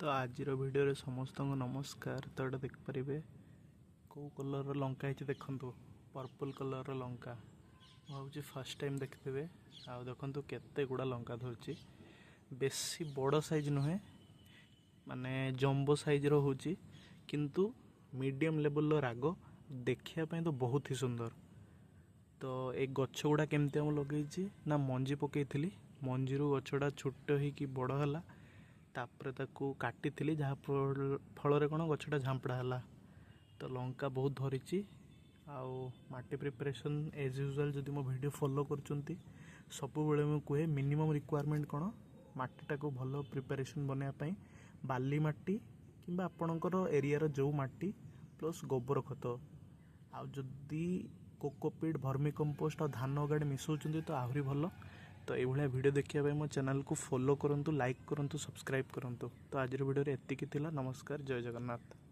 ତ ଆଜିର ଭିଡ଼ିଓରେ ସମସ୍ତଙ୍କୁ ନମସ୍କାର। ତ ଏଇଟା ଦେଖିପାରିବେ, କେଉଁ କଲର୍ର ଲଙ୍କା ହେଇଛି ଦେଖନ୍ତୁ, ପର୍ପଲ୍ କଲର୍ର ଲଙ୍କା। ମୁଁ ଭାବୁଛି ଫାର୍ଷ୍ଟ ଟାଇମ୍ ଦେଖିଥିବେ। ଆଉ ଦେଖନ୍ତୁ କେତେ ଗୁଡ଼ା ଲଙ୍କା ଧରିଛି। ବେଶୀ ବଡ଼ ସାଇଜ୍ ନୁହେଁ, ମାନେ ଜମ୍ବୋ ସାଇଜ୍ର ହେଉଛି, କିନ୍ତୁ ମିଡ଼ିୟମ୍ ଲେଭେଲ୍ର ରାଗ, ଦେଖିବା ପାଇଁ ତ ବହୁତ ହି ସୁନ୍ଦର। ତ ଏ ଗଛ ଗୁଡ଼ା କେମିତି ମୁଁ ଲଗେଇଛି ନା, ମଞ୍ଜି ପକେଇଥିଲି, ମଞ୍ଜିରୁ ଗଛଟା ଛୋଟ ହେଇକି ବଡ଼ ହେଲା। ତାପରେ ତାକୁ କାଟିଥିଲି, ଯାହା ଫଳରେ କ'ଣ ଗଛଟା ଝାମ୍ପଡ଼ା ହେଲା। ତ ଲଙ୍କା ବହୁତ ଧରିଛି। ଆଉ ମାଟି ପ୍ରିପାରେସନ୍ ଏଜ୍ ୟୁଜୁଆଲ୍, ଯଦି ମୋ ଭିଡ଼ିଓ ଫଲୋ କରୁଛନ୍ତି, ସବୁବେଳେ ମୁଁ କୁହେ ମିନିମମ୍ ରିକ୍ୱାରମେଣ୍ଟ କ'ଣ ମାଟିଟାକୁ ଭଲ ପ୍ରିପାରେସନ୍ ବନେଇବା ପାଇଁ। ବାଲି ମାଟି କିମ୍ବା ଆପଣଙ୍କର ଏରିଆର ଯେଉଁ ମାଟି ପ୍ଲସ୍ ଗୋବର ଖତ, ଆଉ ଯଦି କୋକୋପିଟ୍, ଭର୍ମି କମ୍ପୋଷ୍ଟ ଆଉ ଧାନ ଅଗାଡ଼ି ମିଶାଉଛନ୍ତି ତ ଆହୁରି ଭଲ। ତ ଏଇଭଳିଆ ଭିଡ଼ିଓ ଦେଖିବା ପାଇଁ ମୋ ଚ୍ୟାନେଲକୁ ଫଲୋ କରନ୍ତୁ, ଲାଇକ୍ କରନ୍ତୁ, ସବସ୍କ୍ରାଇବ୍ କରନ୍ତୁ। ତ ଆଜିର ଭିଡ଼ିଓରେ ଏତିକି ଥିଲା। ନମସ୍କାର, ଜୟ ଜଗନ୍ନାଥ।